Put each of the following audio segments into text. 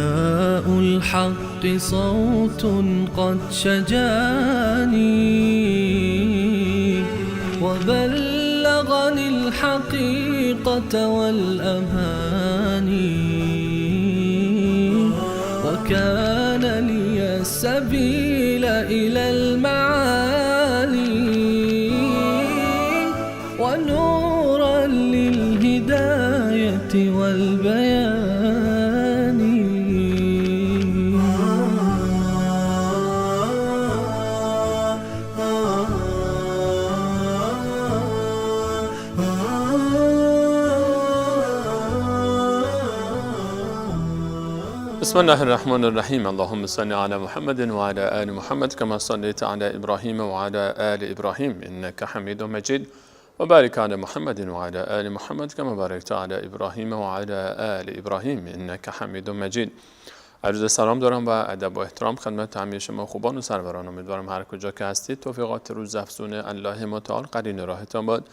ضياء الحق صوت قد شجاني وبلغني الحقيقة والأماني وكان لي السبيل إلى المعالي ونورا للهداية والبيان. بسم الله الرحمن الرحیم. اللهم صل علی محمد و علی آل محمد کما صلیت علی ابراهیم و علی آل ابراهیم انک حمید مجید و بارک علی محمد و علی آل محمد کما بارکت علی ابراهیم و علی آل ابراهیم انک حمید مجید. عرض سلام دارم و ادب و احترام خدمت همه شما خوبان و سروران. امیدوارم هر کجا که هستید توفیقات روز افزون الله متعال قرین راهتان باد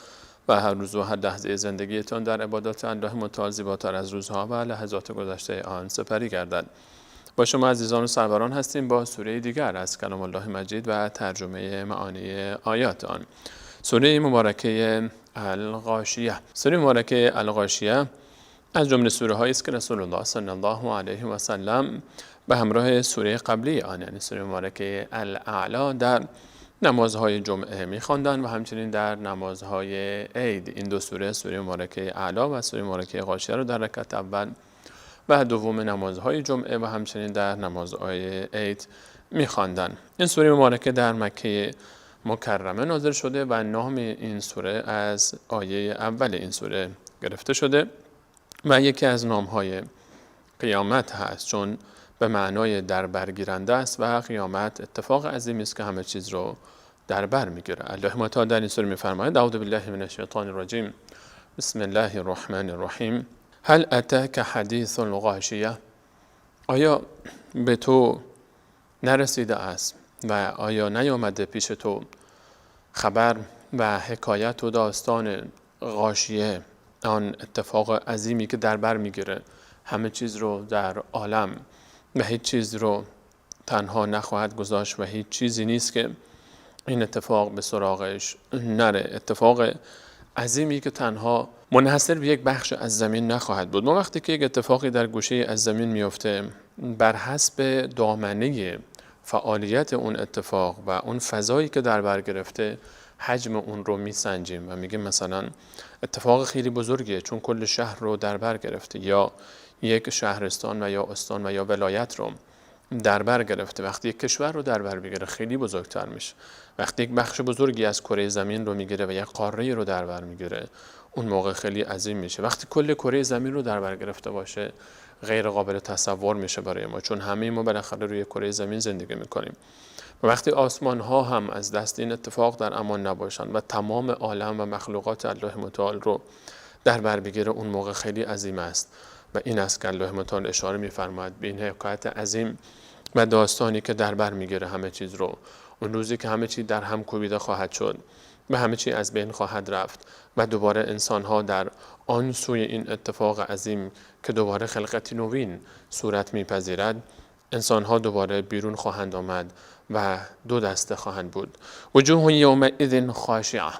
و هر روز و هر لحظه زندگیتان در عبادات الله متعال زیباتر از روزها و لحظات گذشته آن سپری گردد. با شما عزیزان و سروران هستیم با سوره دیگر از کلام الله مجید و ترجمه معانی آیات آن، سوره مبارکه الغاشیه. سوره مبارکه الغاشیه از جمله سوره هایی است که رسول الله صلی الله علیه و سلم به همراه سوره قبلی آن، یعنی سوره مبارکه الاعلی، در نمازهای جمعه می‌خواندند و همچنین در نمازهای عید. این دو سوره، سوره مبارکه اعلی و سوره مبارکه غاشیه، رو در رکعت اول و دوم نمازهای جمعه و همچنین در نمازهای عید می‌خواندند. این سوره مبارکه در مکه مکرمه نازل شده و نام این سوره از آیه اول این سوره گرفته شده و یکی از نام‌های قیامت هست، چون به معنای در برگیرنده است و قیامت اتفاق عظیمی است که همه چیز رو در بر میگیره. الله متعال در این سوره میفرماید: اعوذ بالله من الشیطان الرجیم، بسم الله الرحمن الرحیم، هل اتاک حدیث الغاشیه. آیا به تو نرسیده است و آیا نیامده پیش تو خبر و حکایت و داستان غاشیه، آن اتفاق عظیمی که در بر میگیره همه چیز رو در عالم و هیچ چیز رو تنها نخواهد گذاشت و هیچ چیزی نیست که این اتفاق به سراغش نره. اتفاق عظیمی که تنها منحصر به یک بخش از زمین نخواهد بود. ما وقتی که یک اتفاقی در گوشه از زمین میفته، بر حسب دامنه فعالیت اون اتفاق و اون فضایی که در بر گرفته حجم اون رو میسنجیم و میگیم مثلا اتفاق خیلی بزرگیه چون کل شهر رو در بر گرفته، یا یک شهرستان و یا استان و یا ولایت رو در بر گرفته. وقتی یک کشور رو در بر میگیره خیلی بزرگتر میشه. وقتی یک بخش بزرگی از کره زمین رو میگیره و یک قاره رو در بر میگیره، اون موقع خیلی عظیم میشه. وقتی کل کره زمین رو در بر گرفته باشه غیر قابل تصور میشه برای ما، چون همه ما بالاخره روی کره زمین زندگی میکنیم. و وقتی آسمان ها هم از دست این اتفاق در امان نباشن و تمام عالم و مخلوقات الله متعال رو در بر بگیره، اون موقع خیلی عظیم است. و این است که الله متعال اشاره می‌فرماید به این حکایت عظیم و داستانی که در بر میگیره همه چیز رو. اون روزی که همه چیز در هم کوبیده خواهد شد و همه چیز از بین خواهد رفت و دوباره انسان‌ها در آن سوی این اتفاق عظیم که دوباره خلقت نوین صورت می‌پذیرد، انسان‌ها دوباره بیرون خواهند آمد و دو دسته خواهند بود. وجوه یومئذ خاشعه.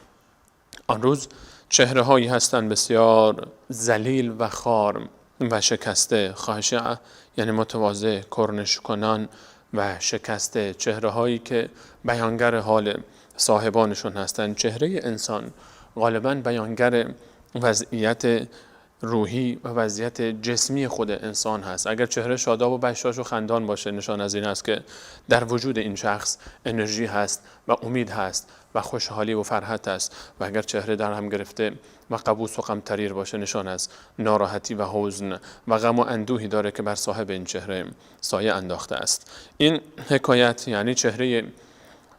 آن روز چهره‌هایی هستند بسیار ذلیل و خار و شکسته. خاشعه یعنی متواضع، کرنش کنان و شکسته، چهره هایی که بیانگر حال صاحبانشون هستند. چهره انسان غالباً بیانگر وضعیت روحی و وضعیت جسمی خود انسان هست. اگر چهره شاداب و بشاش و خندان باشه، نشان از این است که در وجود این شخص انرژی هست و امید هست و خوشحالی و فرحت است. و اگر چهره در هم گرفته و قبوس و غمطریر باشه، نشان از ناراحتی و حزن و غم و اندوهی داره که بر صاحب این چهره سایه انداخته است. این حکایت یعنی چهره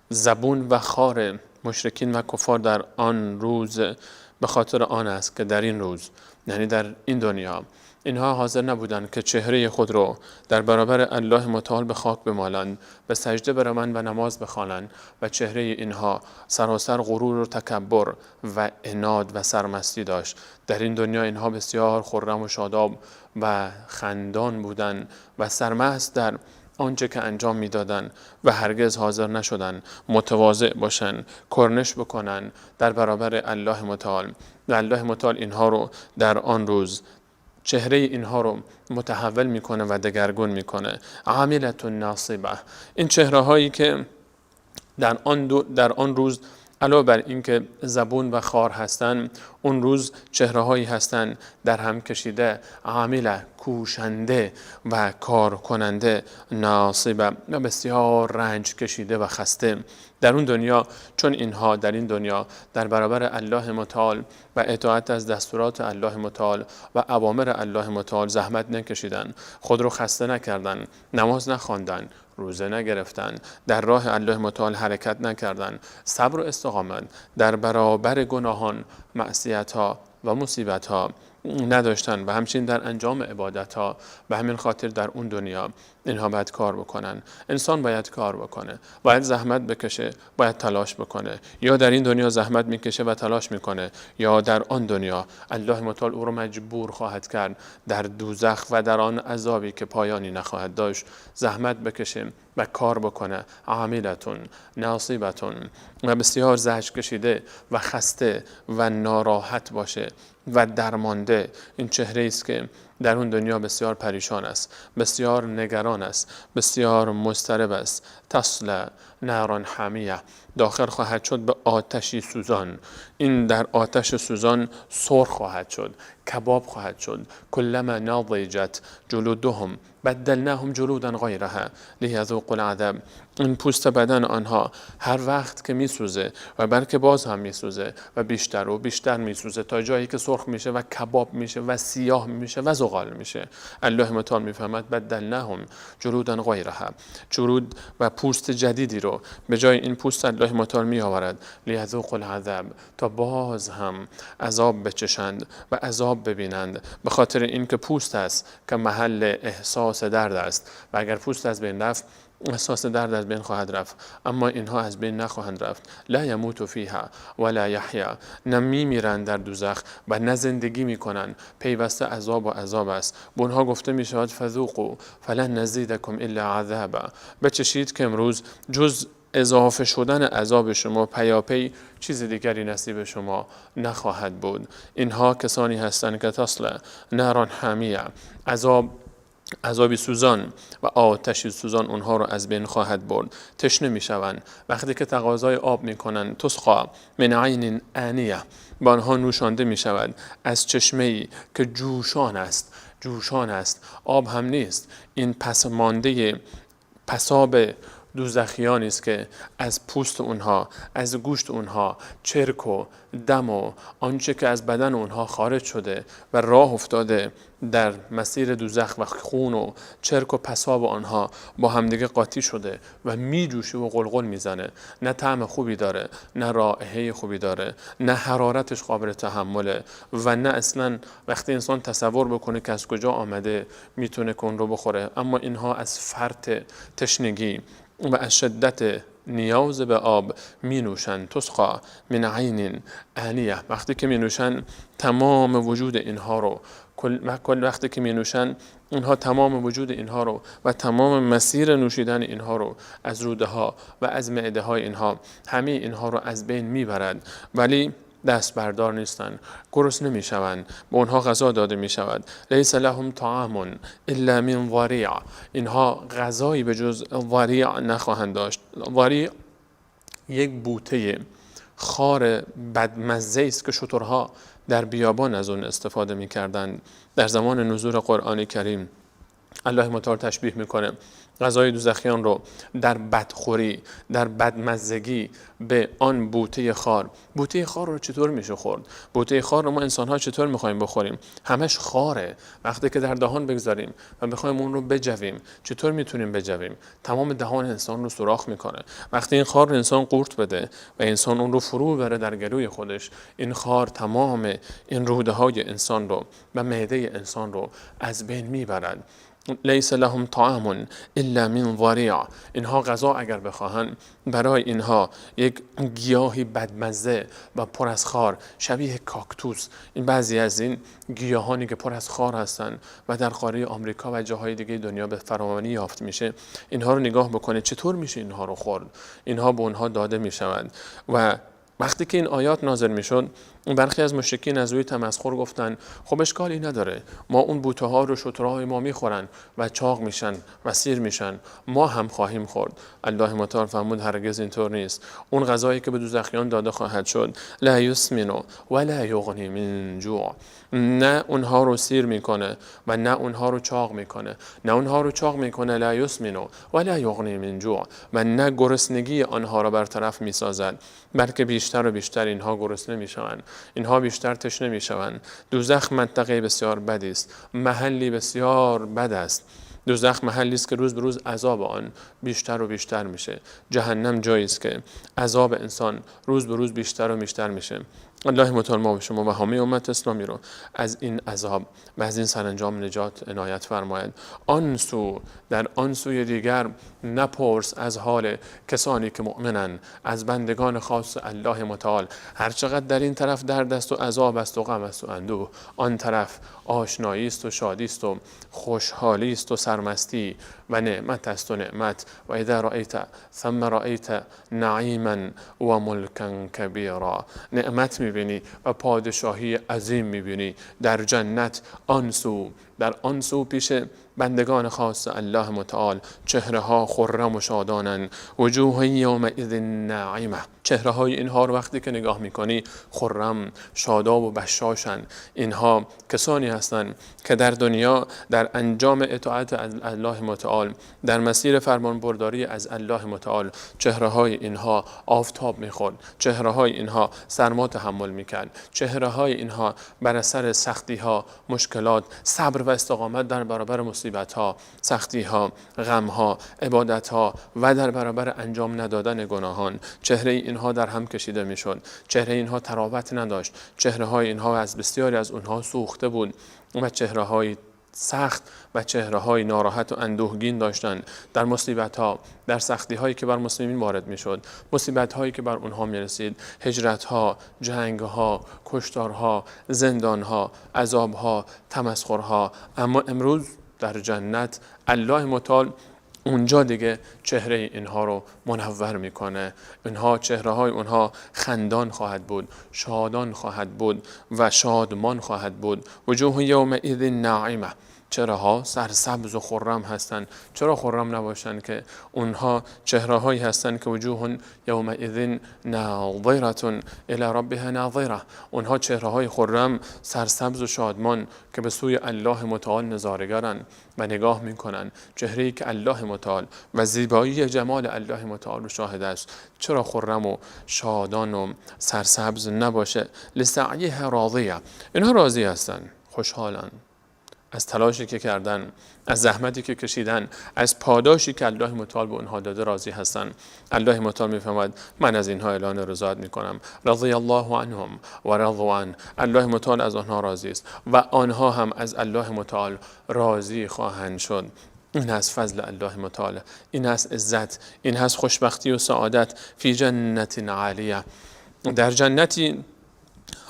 زبون و خار مشرکین و کفار در آن روز به خاطر آن است که در این روز، یعنی در این دنیا، اینها حاضر نبودند که چهره خود رو در برابر الله متعال به خاک بمالند، به سجده بروند و نماز بخوانند و چهره اینها سراسر غرور و تکبر و عناد و سرمستی داشت. در این دنیا اینها بسیار خرم و شاداب و خندان بودند و سرمست در آنچه که انجام میدادن و هرگز حاضر نشدن متواضع باشن، کرنش بکنن در برابر الله متعال. و الله متعال اینها رو در آن روز، چهره اینها رو متحول میکنه و دگرگون میکنه. عاملة ناصبه، این چهره هایی که در آن روز علاوه بر اینکه زبون و خار هستند، اون روز چهره هایی هستند در هم کشیده، عامله، کوشنده و کار کننده، ناصبه و بسیار رنج کشیده و خسته. در اون دنیا، چون اینها در این دنیا در برابر الله متعال و اطاعت از دستورات الله متعال و اوامر الله متعال زحمت نکشیدن، خود رو خسته نکردن، نماز نخواندن، روزه نگرفتن، در راه الله متعال حرکت نکردن، صبر و استقامت در برابر گناهان، معصیت‌ها و مصیبت‌ها نداشتن و همچنین در انجام عبادت‌ها. به همین خاطر در اون دنیا اینها باید کار بکنن. انسان باید کار بکنه، باید زحمت بکشه، باید تلاش بکنه. یا در این دنیا زحمت میکشه و تلاش میکنه، یا در آن دنیا الله متعال او رو مجبور خواهد کرد در دوزخ و در آن عذابی که پایانی نخواهد داشت زحمت بکشه و کار بکنه. عاملتون ناصبتون، و بسیار زجر کشیده و خسته و ناراحت باشه و درمانده. این چهره است که در اون دنیا بسیار پریشان است، بسیار نگران است، بسیار مضطرب است. تصل نارا حامیه، داخل خواهد شد به آتشی سوزان. این در آتش سوزان سرخ خواهد شد، کباب خواهد شد. کلما نضجت جلودهم بدلناهم جلودا غیرها لیذوقوا العذاب. این پوست بدن آنها هر وقت که میسوزه و بلکه باز هم میسوزه و بیشتر و بیشتر میسوزه تا جایی که سرخ میشه و کباب میشه و سیاه میشه و زغال میشه. الله متعال میفهمد بدلناهم جلودا غیرها، جلود و پوست جدیدی رو به جای این پوست الله متعال میآورد. لیذوقوا العذاب، تا باز هم عذاب بچشند و عذاب ببینند، به خاطر اینکه پوست است که محل احساس درد است و اگر پوست از بین رفت احساس درد از بین خواهد رفت، اما اینها از بین نخواهند رفت. لا یموت فیها ولا یحیا، نه میمیرند در دوزخ و نه زندگی میکنند، پیوسته عذاب و عذاب است. به اونها گفته میشود فذوقوا فلن نزیدکم الا عذابا، بچشید که امروز جز اضافه شدن عذاب شما پیاپی چیز دیگری نصیب شما نخواهد بود. اینها کسانی هستند که تصل نارا حامیه، عذابی سوزان و آتشی سوزان اونها رو از بین خواهد برد. تشنه میشوند وقتی که تقاضای آب میکنند. تسقا من عین آنیه، با آنها نوشانده میشود از چشمه‌ای که جوشان است، جوشان است، آب هم نیست. این پسمانده پساب دوزخیانی است که از پوست اونها، از گوشت اونها، چرک و دم و آنچه که از بدن اونها خارج شده و راه افتاده در مسیر دوزخ و خون و چرک و پساب آنها با همدیگه قاطی شده و میجوشه و قلقل میزنه. نه طعم خوبی داره، نه رائحه خوبی داره، نه حرارتش قابل تحمله و نه اصلا وقتی انسان تصور بکنه که از کجا آمده میتونه کن رو بخوره. اما اینها از فرط تشنگی و از شدت نیاز به آب می نوشند. تسقا من عین آنیه، وقتی که می نوشند تمام وجود اینها رو، کل وقتی که می نوشند اینها تمام وجود اینها رو و تمام مسیر نوشیدن اینها رو از روده ها و از معده های اینها، همه اینها رو از بین می برد. ولی دست بردار نیستند، گرسنه نمی شوند، به اونها غذا داده می شود. لیس لهم طعام الا من ضریع، اینها غذایی به جز ضریع نخواهند داشت. ضریع یک بوته خار بدمزه است که شترها در بیابان از اون استفاده می کردند. در زمان نزول قرآن کریم الله متعال تشبیه میکنه غذای دوزخیان رو در بدخوری، در بدمزگی به آن بوته خار. بوته خار رو چطور میشه خورد؟ بوته خار رو ما انسان‌ها چطور میخوایم بخوریم؟ همش خاره. وقتی که در دهان بگذاریم و بخوایم اون رو بجویم، چطور میتونیم بجویم؟ تمام دهان انسان رو سوراخ میکنه. وقتی این خار رو انسان قورت بده و انسان اون رو فرو بره در گلوی خودش، این خار تمام این روده های انسان رو و معده انسان رو از بین میبرد. لیس لهم طعام الا من ضریع. اینها غذا اگر بخواهند، برای اینها یک گیاهی بدمزه و پر از خار شبیه کاکتوس، این بعضی از این گیاهانی که پر از خار هستند و در قاره آمریکا و جاهای دیگه دنیا به فراوانی یافت میشه، اینها رو نگاه بکنه چطور میشه اینها رو خورد. اینها به اونها داده میشوند. و وقتی که این آیات نازل میشد، برخی از مشرکین از روی تمسخر گفتن خب اشکالی نداره، ما اون بوته ها رو شترهای ما میخورن و چاق میشن و سیر میشن، ما هم خواهیم خورد. الله متعال فرمود هرگز اینطور نیست. اون غذایی که به دوزخیان داده خواهد شد، لا یسمن ولا یغنی من جوع، نه اونها رو سیر میکنه و نه اونها رو چاق میکنه، نه اونها رو چاق میکنه، لا یسمن ولا یغنی من جوع، و نه گرسنگی آنها رو برطرف میسازد، بلکه بیشتر و بیشتر اینها گرسنه میشوند، اینها بیشتر تشنه میشوند. دوزخ منطقه بسیار بدی است، محلی بسیار بد است. دوزخ محلی است که روز به روز عذاب آن بیشتر و بیشتر میشه. جهنم جایی است که عذاب انسان روز به روز بیشتر و بیشتر میشه. الله متعال ما و شما و همه امت اسلامی رو از این عذاب و از این سرانجام نجات عنایت فرماید. آن سو، در آن سوی دیگر نپرس از حال کسانی که مؤمنن، از بندگان خاص الله متعال. هرچقدر در این طرف درد است و عذاب است و غم است و اندوه، آن طرف آشنایی است و شادی است و خوشحالی است و سرمستی و نعمت است و نعمت. و اذا رأیت ثم رأیت نعیما و ملکا کبیرا، نعمت میبینی و پادشاهی عظیم میبینی در جنت. آن سو، در آن سو پیش بندگان خاص الله متعال، چهره ها خرم و شادانن، وجوه یومئذ ناعمه. چهره های اینها رو وقتی که نگاه میکنی خرم، شاداب و بشاشن. اینها کسانی هستند که در دنیا در انجام اطاعت از الله متعال، در مسیر فرمانبرداری از الله متعال، چهره های اینها آفتاب میخورد، چهره های اینها سرما تحمل میکرد، چهره های اینها بر اثر سختی ها، مشکلات، صبر و استقامت در برابر مصیبت ها، سختی ها، غم ها، عبادت ها و در برابر انجام ندادن گناهان، چهره اینها در هم کشیده میشد، چهره اینها تراوت نداشت، چهره های اینها از بسیاری از اونها سوخته بود و چهره های سخت و چهره های ناراحت و اندوهگین داشتند. در مصیبت ها، در سختی هایی که بر مسلمین وارد میشد، مصیبت هایی که بر اونها میرسید، هجرت ها، جنگ ها، کشتارها، زندان ها، عذاب ها، تمسخرها، اما امروز در جنت الله متعال اونجا دیگه چهره اینها رو منور میکنه. اینها چهره های اونها خندان خواهد بود، شادان خواهد بود و شادمان خواهد بود. وجوه یومئذ ناعمه، چهره ها سرسبز و خرم هستند. چرا خرم نباشند که اونها چهره هایی هستند که وجوه یومئذ ناظرة الی ربها ناظره، اونها چهره های خرم، سرسبز و شادمان که به سوی الله متعال نظاره‌گرند و نگاه میکنن. چهره ای که الله متعال و زیبایی جمال الله متعال رو شاهد است، چرا خرم و شادان و سرسبز نباشه؟ لسعیها راضیه، اینها راضی هستند، خوشحالن از تلاشی که کردن، از زحمتی که کشیدن، از پاداشی که الله متعال به اونها داده راضی هستن. الله متعال میفرماید من از اینها اعلان رضایت میکنم، رضی الله عنهم و رضوا عنه. الله متعال از آنها راضی است و آنها هم از الله متعال راضی خواهند شد. این هست فضل الله متعال، این هست عزت، این هست خوشبختی و سعادت. فی جنت عالیه، در جنتی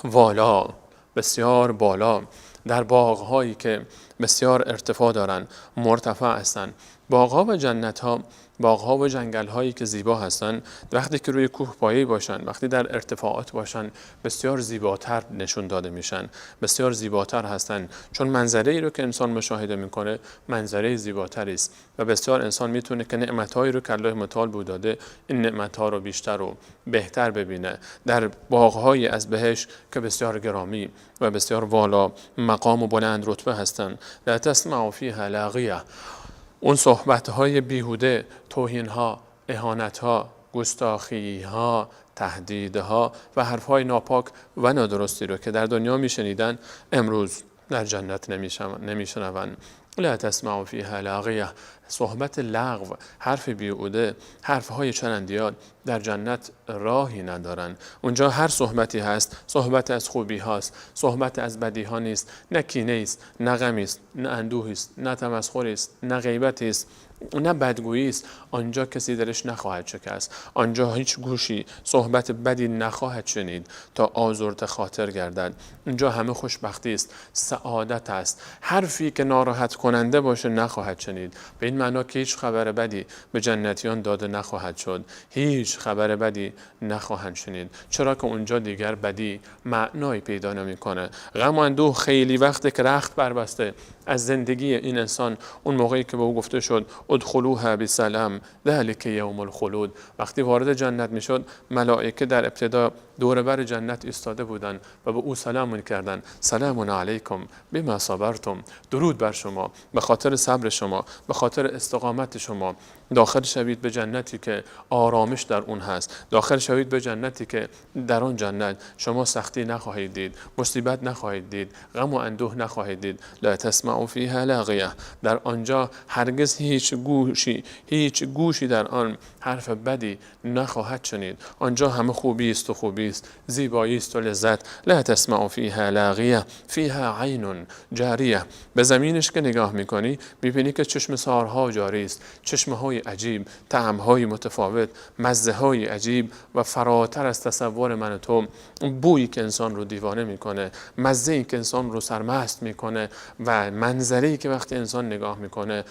والا، بسیار بالا، در باغ‌هایی که بسیار ارتفاع دارند، مرتفع هستند، باغ‌ها و جنت‌ها، باغ‌ها و جنگل‌هایی که زیبا هستند، وقتی که روی کوه پایه باشن، وقتی در ارتفاعات باشن، بسیار زیباتر نشون داده میشن، بسیار زیباتر هستن، چون منظره‌ای رو که انسان مشاهده میکنه منظره زیباتری است و بسیار انسان میتونه که نعمت‌هایی رو که الله متعال به او داده، این نعمت‌ها رو بیشتر و بهتر ببینه در باغ‌های از بهشت که بسیار گرامی و بسیار والا مقام و بلند رتبه هستند. لا تسمع فیها لاغیه، اون صحبت‌های بیهوده، توهین‌ها، اهانت‌ها، گستاخی‌ها، تهدیدها و حرف‌های ناپاک و نادرستی رو که در دنیا می‌شنیدن امروز در جنت نمی‌شنون. لا تسمع فیها لاغیه، صحبت لغو، حرف بیهوده، حرف‌های چرندیات در جنت راهی ندارن. اونجا هر صحبتی هست صحبت از خوبی هاست، صحبت از بدی ها نیست، نه کینه است، نه غمی است، نه اندوهی است، نه تمسخری است، نه غیبتی است، نه بدگویی است. آنجا کسی دلش نخواهد شکست، آنجا هیچ گوشی صحبت بدی نخواهد شنید تا آزرده خاطر گردد. اونجا همه خوشبختی است، سعادت است. حرفی که ناراحت کننده باشه نخواهد شنید، به این معنا که هیچ خبر بدی به جنتیان داده نخواهد شد، هیچ خبر بدی نخواهند شنید، چرا که اونجا دیگر بدی معنایی پیدا نمیکنه. غم و اندوه خیلی وقته که رخت بربسته از زندگی این انسان. اون موقعی که به او گفته شد ادخلوها بسلام ذلک یوم الخلود، وقتی وارد جنت میشد ملائکه در ابتدا دور بر جنت ایستاده بودند و به او سلام میکردند، سلام علیکم بما صبرتم، درود بر شما به خاطر صبر شما، به خاطر استقامت شما. داخل شوید به جنتی که آرامش در اون هست، داخل شوید به جنتی که در آن جنت شما سختی نخواهید دید، مصیبت نخواهید دید، غم و اندوه نخواهید دید. لا تسمع فیها لاغیه، در آنجا هرگز هیچ گوشی در آن حرف بدی نخواهد شنید. آنجا همه خوبی است و خوبی است، زیبایی است و لذت. لا تسمع فیها لاغیه فیها عین جاریه، به زمینش که نگاه میکنی میبینی که چشم سارها جاری است، چشمه های عجیب، طعم های متفاوت، مزه های عجیب و فراتر از تصور من و تو، بویی که انسان رو دیوانه میکنه، مزه ای که انسان رو سرمست میکنه و منظره ای که وقتی انسان نگاه میکنه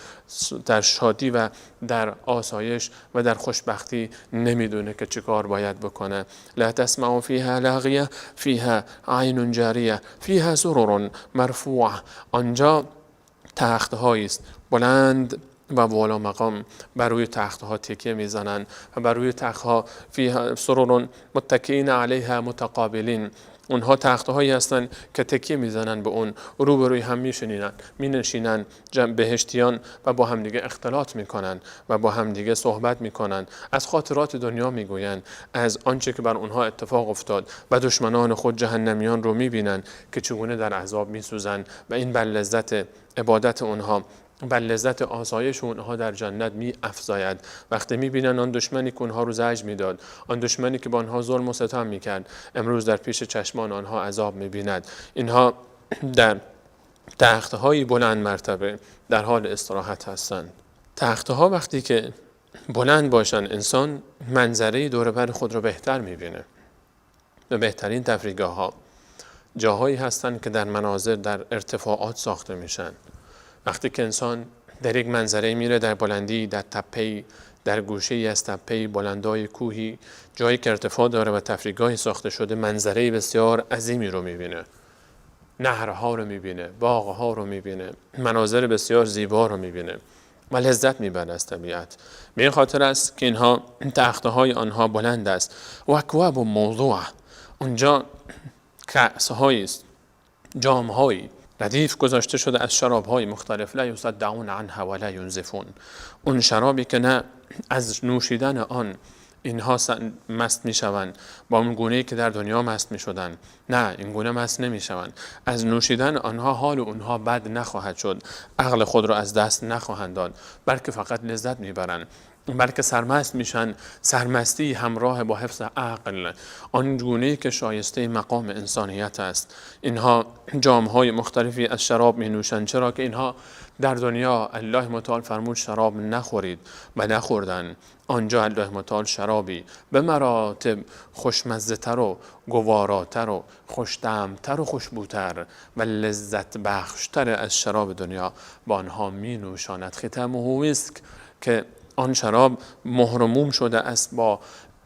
در شادی و در آسایش و در خوشبختی نمیدونه که چه کار باید بکنه. لا تسمع فیها لاغیه فیها عین جاریه فیها سرر مرفوعه، آنجا تخت هایی است بلند و والا مقام، بر روی تختها تکیه میزنند و بر روی تختها فیها سرر متکئین علیها متقابلین، اونها تختهایی هستند که تکیه میزنن به اون، روبروی هم مینشینن بهشتیان و با همدیگه اختلاط میکنن و با همدیگه صحبت میکنن، از خاطرات دنیا میگوین، از آنچه که بر اونها اتفاق افتاد و دشمنان خود جهنمیان رو میبینن که چگونه در عذاب میسوزن و این بر لذت عبادت اونها، بر لذت آسایش اونها در جنت می افزاید. وقتی می بینن آن دشمنی که اونها رو زجر می داد، آن دشمنی که با آنها ظلم و ستم می کرد، امروز در پیش چشمان آنها عذاب می بیند. اینها در تختهای بلند مرتبه در حال استراحت هستند. تختها وقتی که بلند باشن، انسان منظره دور بر خود رو بهتر می بینه. و بهترین تفریحگاه ها جاهایی هستند که در مناظر، در ارتفاعات ساخته میشن. وقتی که انسان در یک منظره میره، در بلندی، در تپه‌ای، در گوشه‌ای از تپه‌ای، بلندای کوهی، جایی که ارتفاع داره و تفریحگاهی ساخته شده، منظره بسیار عظیمی رو میبینه، نهرها رو میبینه، باغها رو میبینه، مناظر بسیار زیبا رو میبینه و لذت میبره از طبیعت. به این خاطر است که اینها تختهای آنها بلند است. و اکواب موضوع، اونجا کأسهایی است، جامهایی ردیف گذاشته شده از شراب‌های مختلف. لا یصدعون عنها ولا ینزفون، اون شرابی که نه از نوشیدن آن اینها مست میشوند با اون گونه‌ای که در دنیا مست میشدن، نه این گونه مست نمیشوند. از نوشیدن آنها حال اونها بد نخواهد شد، عقل خود را از دست نخواهند داد، بلکه فقط لذت میبرند، بلکه سرمست میشن. سرمستی همراه با حفظ عقل، آن گونه‌ای که شایسته مقام انسانیت است. اینها جام‌های مختلفی از شراب می نوشند، چرا که اینها در دنیا الله متعال فرمود شراب نخورید و نخوردن. آنجا الله متعال شرابی به مراتب خوشمزه تر و گواراتر و خوشطعمتر و خوشبوتر و لذت بخشتر از شراب دنیا با آنها می نوشاند. ختامه مسک، که آن شراب مهر و موم شده است با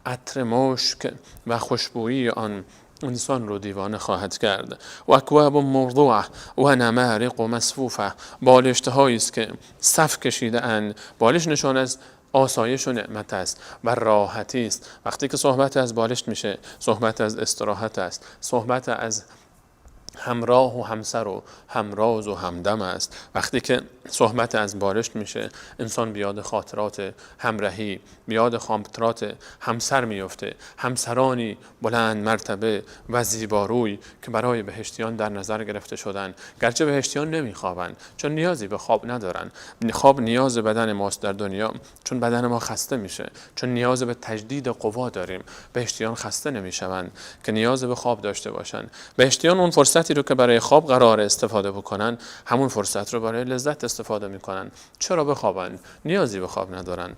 عطر مشک و خوشبویی آن انسان رو دیوانه خواهد کرد. و اکواب موضوعه و نمارق مصفوفه، بالشت هایی است که صف کشیده اند. بالش نشان از آسایش و نعمت است و راحتی است. وقتی که صحبت از بالشت میشه، صحبت از استراحت است، صحبت از همراه و همسر و همراز و همدم است. وقتی که صحبت از بالشت میشه، انسان بیاد خاطرات همراهی، بیاد خاطرات همسر میفته، همسرانی بلند مرتبه و زیباروی که برای بهشتیان در نظر گرفته شدن. گرچه بهشتیان نمیخوابند، چون نیازی به خواب ندارن. خواب نیاز بدن ماست در دنیا، چون بدن ما خسته میشه، چون نیاز به تجدید قوا داریم. بهشتیان خسته نمیشوند که نیاز به خواب داشته باشن. بهشتیان اون فرصتی رو که برای خواب قرار استفاده بکنن، همون فرصت رو برای لذت استفاده میکنن. چرا بخوابن؟ نیازی به خواب ندارن.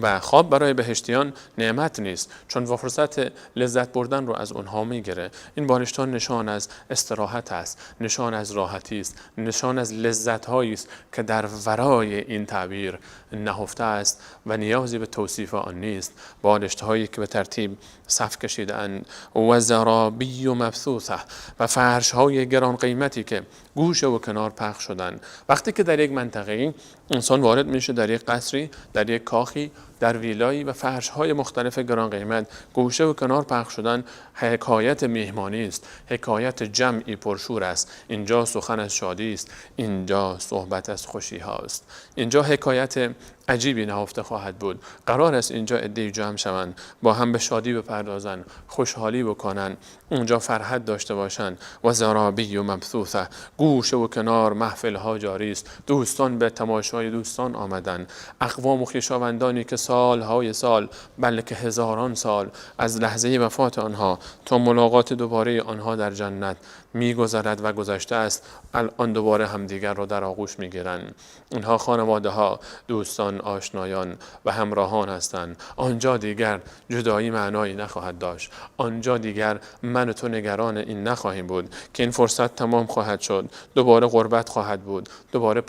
و خواب برای بهشتیان نعمت نیست، چون فرصت لذت بردن رو از اونها میگیره. این بالشتان نشان از استراحت است، نشان از راحتی است، نشان از لذت هایی است که در ورای این تعبیر نهفته است و نیازی به توصیف آن نیست. بالشت هایی که به ترتیب صف کشیده اند، و زرابی و مبثوثه، و فرش های گران قیمتی که گوشه و کنار پخش شدن. وقتی که در یک منطقه انسان وارد میشه، در یک قصری، در یک کاخی، در ویلایی، و فرش های مختلف گران قیمت گوشه و کنار پخش شدن، حکایت میهمانی است، حکایت جمعی پرشور است. اینجا سخن از شادی است، اینجا صحبت از خوشی هاست، اینجا حکایت عجیبی نهفته خواهد بود. قرار است اینجا عده‌ای جمع شوند، با هم به شادی بپردازن، خوشحالی بکنن، اونجا فرحت داشته باشن. و زرابی و مبثوثه، گوشه و کنار محفل ها جاری است، دوستان به تماشای دوستان آمدن، اقوام و خویشاوندانی که سالهای سال، بلکه هزاران سال از لحظه وفات آنها تا ملاقات دوباره آنها در جنت میگذرد و گذشته است، الان دوباره همدیگر را در آغوش میگیرند. اینها خانواده ها، دوستان، آشنایان و همراهان هستند. آنجا دیگر جدایی معنایی نخواهد داشت. آنجا دیگر من و تو نگران این نخواهیم بود که این فرصت تمام خواهد شد، دوباره غربت خواهد بود، دوباره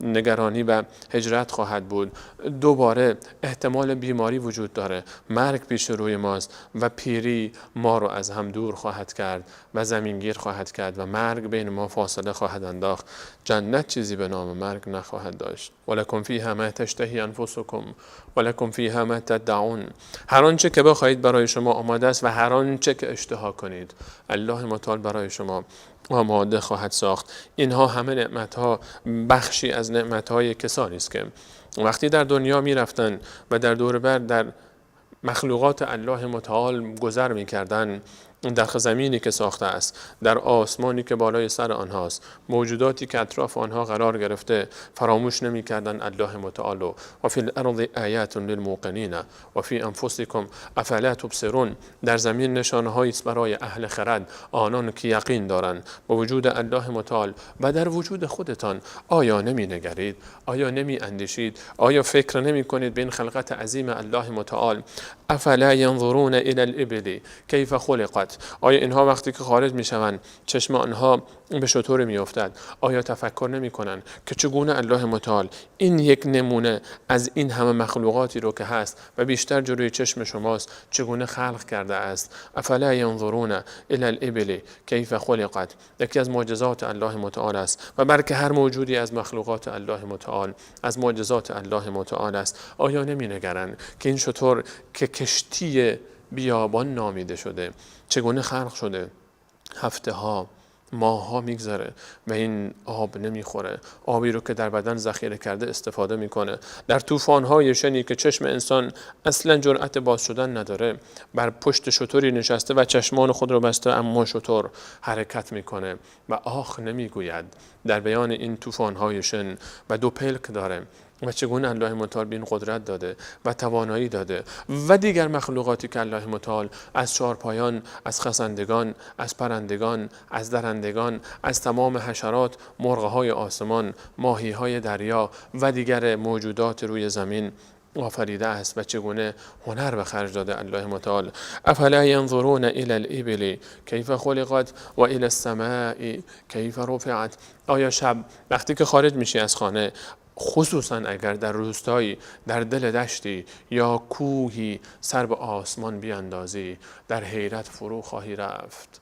نگرانی و هجرت خواهد بود، دوباره احتمال بیماری وجود داره، مرگ پیش روی ماست و پیری ما رو از هم دور خواهد کرد و زمینگیر خواهد کرد و مرگ بین ما فاصله خواهد انداخت. جنت چیزی به نام مرگ نخواهد داشت. ولکم فیها ما تشتهی انفسکم ولکم فیها ما تدعون. هر آنچه که بخواهید برای شما آماده است و هر آنچه که اشتها کنید الله متعال برای شما آماده خواهد ساخت. اینها همه نعمت‌ها بخشی از نعمت‌های کسانی است که وقتی در دنیا می‌رفتن و در دور بر در مخلوقات الله متعال گذر می‌کردن، در زمینی که ساخته است، در آسمانی که بالای سر آنهاست، موجوداتی که اطراف آنها قرار گرفته، فراموش نمی‌کردند الله متعال. و فی الارض آیات للموقنین و فی انفسکم افلا تبصرون. در زمین نشانه‌هایی است برای اهل خرد، آنان که یقین دارند با وجود الله متعال و در وجود خودتان. آیا نمی‌نگرید؟ آیا نمی‌اندیشید؟ آیا فکر نمی‌کنید به این خلقت عظیم الله متعال؟ افلا ینظرون الی الابل کیف خلقت. آیا اینها وقتی که خارج میشوند چشم آنها به شتر میافتد؟ آیا تفکر نمیکنند که چگونه الله متعال این یک نمونه از این همه مخلوقاتی رو که هست و بیشتر جلوی چشم شماست چگونه خلق کرده است؟ افلا ینظرون الی الابل کیف خلقت. یکی از معجزات الله متعال است و بلکه هر موجودی از مخلوقات الله متعال از معجزات الله متعال است. آیا نمینگرند که این شتر که کشتی بیابان نامیده شده چگونه خلق شده؟ هفته ها، ماه ها میگذره و این آب نمیخوره. آبی رو که در بدن ذخیره کرده استفاده میکنه. در طوفان های شنی که چشم انسان اصلا جرأت باز شدن نداره، بر پشت شتری نشسته و چشمان خود رو بسته، اما شتر حرکت میکنه و آخ نمیگوید. در بیان این طوفان های شن و دو پلک داره و چگونه الله متعال به این قدرت داده و توانایی داده و دیگر مخلوقاتی که الله متعال از چهارپایان، از خزندگان، از پرندگان، از درندگان، از تمام حشرات، مرغ‌های آسمان، ماهی‌های دریا و دیگر موجودات روی زمین آفریده است و چگونه هنر به خرج داده الله متعال. افلا ینظرون الی الابل کیف خلقت و الی السماء کیف رفعت. آیا شب وقتی که خارج میشی از خانه، خصوصا اگر در روستایی، در دل دشتی یا کوهی سر به آسمان بیاندازی، در حیرت فرو خواهی رفت.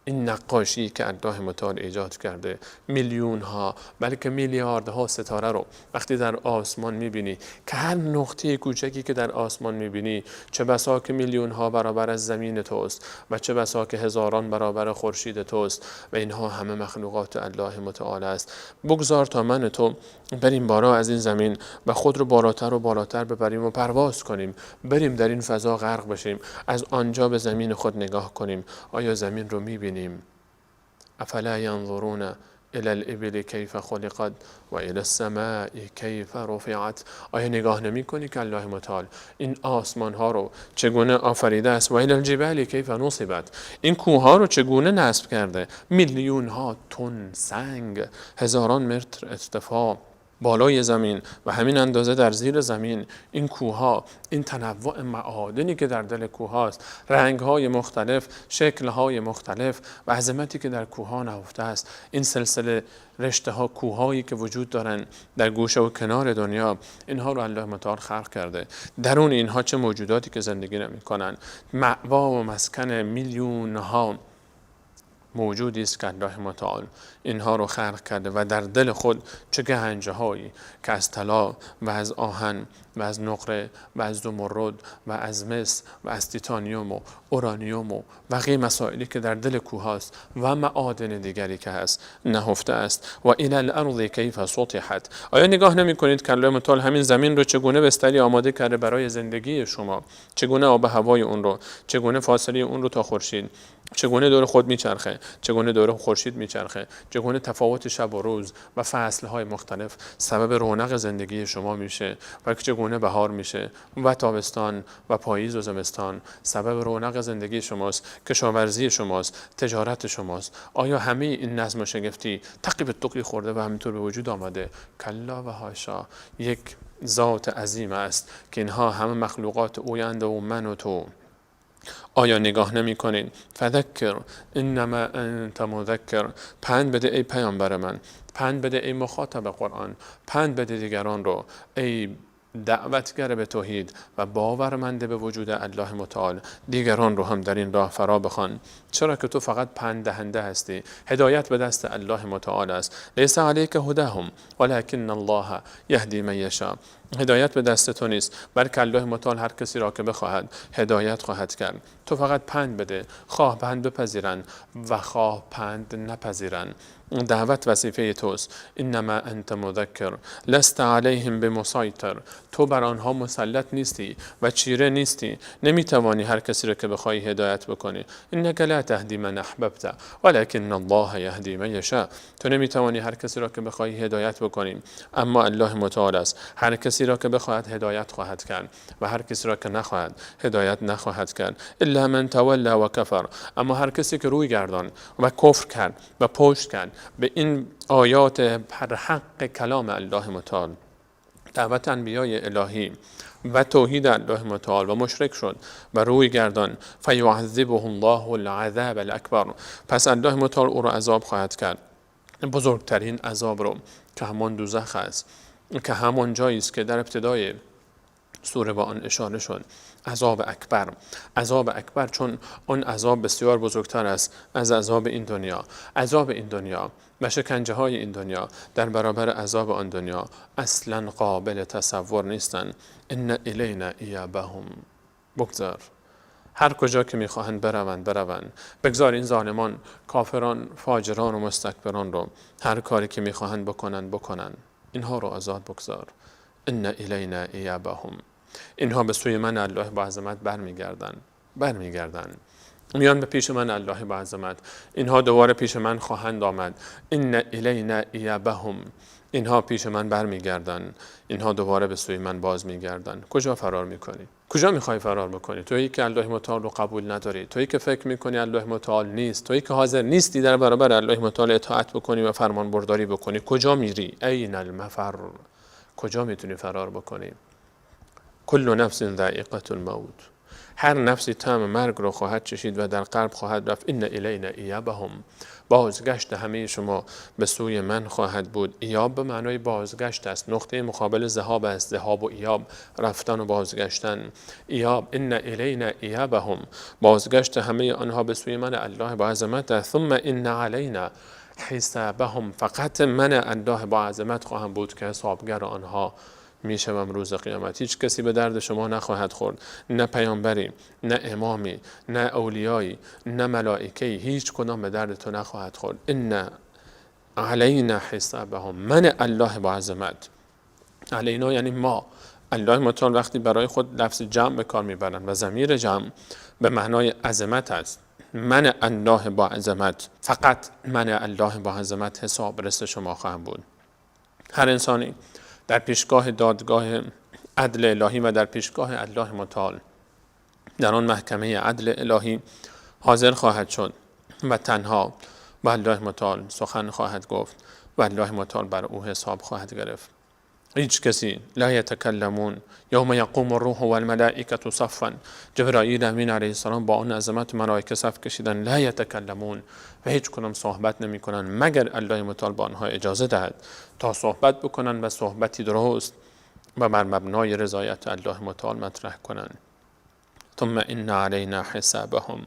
این نقاشی که الله متعال ایجاد کرده، میلیون ها بلکه میلیاردها ستاره رو وقتی در آسمان میبینی که هر نقطه کوچکی که در آسمان میبینی چه بسا که میلیون ها برابر از زمین توست و چه بسا که هزاران برابر خورشید توست و اینها همه مخلوقات الله متعال است. بگذار تا من تو بریم بالا از این زمین و خود رو بالاتر و بالاتر ببریم و پرواز کنیم، بریم در این فضا غرق بشیم، از آنجا به زمین خود نگاه کنیم. آیا زمین رو میبینیم؟ افلا ینظرون الی الابل کیف خلقت و الی السماء کیف رفعت. آیا نگاه نمی کنی که الله متعال این آسمان ها رو چگونه آفریده است؟ و الی الجبال کیف نصبت، این کوه ها رو چگونه نصب کرده؟ میلیون ها تن سنگ، هزاران متر ارتفاع بالای زمین و همین اندازه در زیر زمین، این کوه‌ها، این تنوع معادنی که در دل کوه‌هاست، رنگ‌های مختلف، شکل‌های مختلف و عظمتی که در کوه‌ها نهفته است، این سلسله رشته‌ها، کوه‌هایی که وجود دارن در گوشه و کنار دنیا، اینها رو الله متعال خلق کرده. درون اینها چه موجوداتی که زندگی نمی‌کنن، مأوا و مسکن میلیون‌ها موجودی است که الله متعال اینها رو خلق کرده و در دل خود چه گنج‌هایی که از طلا و از آهن و از نقره و از زمرد و از مس و از تیتانیوم و اورانیوم و بقیه مسائلی که در دل کوه هاست و معادن دیگری که هست نهفته است. و الی الارض کیف سطحت. آیا نگاه نمی کنید که الله متعال همین زمین رو چگونه بستری آماده کرده برای زندگی شما، چگونه آب و هوای اون رو، چگونه فاصله اون رو تا خورشید، چگونه دور خود میچرخه، چگونه دور خورشید میچرخه، چگونه تفاوت شب و روز و فصل‌های مختلف سبب رونق زندگی شما میشه و چگونه بهار میشه و تابستان و پاییز و زمستان سبب رونق زندگی شماست، کشاورزی شماست، تجارت شماست. آیا همه این نظم و شگفتی تقی به تقی خورده و همینطور به وجود آمده؟ کلا و حاشا. یک ذات عظیم است که اینها همه مخلوقات اویند و من و تو. آیا نگاه نمی کنید؟ فذکر انما انت مذکر. پند بده ای پیامبر من، پند بده ای مخاطب قرآن، پند بده دیگران رو ای دعوتگر به توحید و باورمند به وجود الله متعال، دیگران رو هم در این راه فرا بخوان، چرا که تو فقط پند دهنده هستی. هدایت به دست الله متعال است. لیس علیک هداهم ولکن الله یهدی من یشاء. هدایت به دست تو نیست، بلکه الله متعال هر کسی را که بخواهد هدایت خواهد کرد. تو فقط پند بده، خواه پند بپذیرند و خواه پند نپذیرند. دعوت وظیفه توست. انما انت مذکر لست علیهم بمسیطر. تو بر آنها مسلط نیستی و چیره نیستی، نمیتوانی هر کسی را که بخواهی هدایت بکنی. انک لا تهدی من احببت ولکن الله یهدی من یشاء. تو نمیتوانی هر کسی را که بخواهی هدایت بکنی، اما الله متعال است هر کسی را که بخواهد هدایت خواهد کرد و هر کسی را که نخواهد هدایت نخواهد کرد. الا من تولی و کفر. اما هر کسی که روی گردان و کفر کرد و پشت کرد به این آیات پرحق کلام الله متعال، دعوت انبیای الهی و توحید الله متعال و مشرک شد و روی گردان، فیعذبه الله العذاب الاکبر. پس الله متعال او را عذاب خواهد کرد، بزرگترین عذاب رو که همان دوزخ است، که همان جایی است که در ابتدای سوره با آن اشاره شد، عذاب اکبر. عذاب اکبر چون آن عذاب بسیار بزرگتر است از عذاب این دنیا. عذاب این دنیا و شکنجه های این دنیا در برابر عذاب آن دنیا اصلا قابل تصور نیستند. ان الینا ایابهم. بگذار هر کجا که میخواهند بروند بروند. بگذار این ظالمان، کافران، فاجران و مستکبران رو هر کاری که میخواهند بکنند بکنند. اینها رو آزاد بگذار. ان الینا ایابهم. اینها به سوی من الله با عظمت برمیگردن، برمیگردن، میان به پیش من الله با عظمت. اینها دوباره پیش من خواهند آمد. ان الینا ایابهم. اینها پیش من برمیگردن، اینها دوباره به سوی من باز میگردن. کجا فرار میکنی؟ کجا میخوای فرار بکنی؟ تویی که الله متعال رو قبول نداری، تویی که فکر میکنی الله متعال نیست، تویی که حاضر نیستی در برابر الله متعال اطاعت بکنی و فرمان برداری بکنی، کجا میری؟ این المفر، کجا میتونی فرار بکنی؟ کل نفس ذائقة الموت، هر نفسی طعم مرگ رو خواهد چشید و در قلب خواهد رفت. ان الینا ایابهم، بازگشت همه شما به سوی من خواهد بود. ایاب به معنای بازگشت است، نقطه مقابل ذهاب است. ذهاب و ایاب، رفتن و بازگشتن. ایاب، ان الینا ایابهم، بازگشت همه آنها به سوی من الله با عظمت. ثم ان علینا حسابهم، فقط من الله با عظمت خواهم بود که حسابگر آنها میشوم روز قیامت. هیچ کسی به درد شما نخواهد خورد، نه پیامبری، نه امامی، نه اولیایی، نه ملائکه‌ای، هیچ کدام به درد تو نخواهد خورد. ان علینا حسابهم، من الله با عظمت. علینا یعنی ما. الله متعال وقتی برای خود لفظ جمع به کار میبرند و ضمیر جمع به معنای عظمت است. من الله با عظمت، فقط من الله با عظمت حسابرس شما خواهم بود. هر انسانی در پیشگاه دادگاه عدل الهی و در پیشگاه الله متعال در آن محکمه عدل الهی حاضر خواهد شد و تنها با الله متعال سخن خواهد گفت و الله متعال بر او حساب خواهد گرفت. هیچ کسی لا یتکلمون یوم یقوم الروح والملائکة صفا، جبرائیل امین علیه السلام با آن عظمت ملائکه صف کشیدن، لا یتکلمون، و هیچ کدام صحبت نمی کنن مگر الله متعال با آنها اجازه دهد تا صحبت بکنن و صحبتی درست و بر مبنای رضایت الله متعال مطرح کنن. ثم ان علینا حسابهم،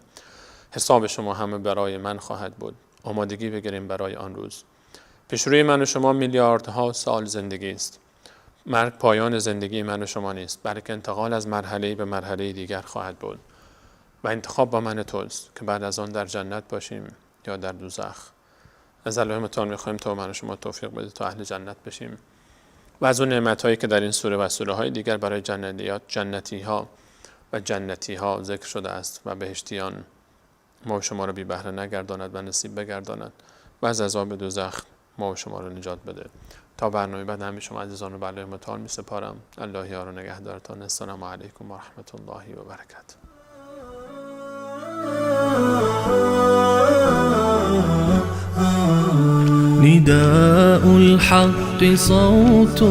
حساب شما همه برای من خواهد بود. آمادگی بگیریم برای آن روز. پیش روی من و شما میلیاردها سال زندگی است. مرگ پایان زندگی من و شما نیست، بلکه انتقال از مرحله به مرحله دیگر خواهد بود و انتخاب با من توست که بعد از آن در جنت باشیم یا در دوزخ. از الله متعال می‌خوایم تا من و شما توفیق بده تا اهل جنت بشیم و از اون نعمت‌هایی که در این سوره و سوره های دیگر برای جنتی‌ها و جنتی‌ها ذکر شده است و بهشتیان، ما و شما رو بی بهره نگرداند و نصیب بگرداند و از عذاب دوزخ ما و شما رو نجات بده. تا برنامه بعد همه شما عزیزان رو به الله متعال می سپارم. الله یار و نگهدارتان. السلام علیکم و رحمت الله و برکاته. نداء الحق صوت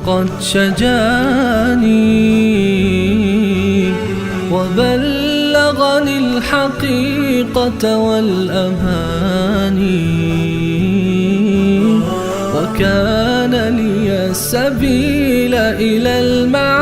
قد شجاني وبلغني الحقيقة والأماني، وكان لي السبيل إلى المعاني.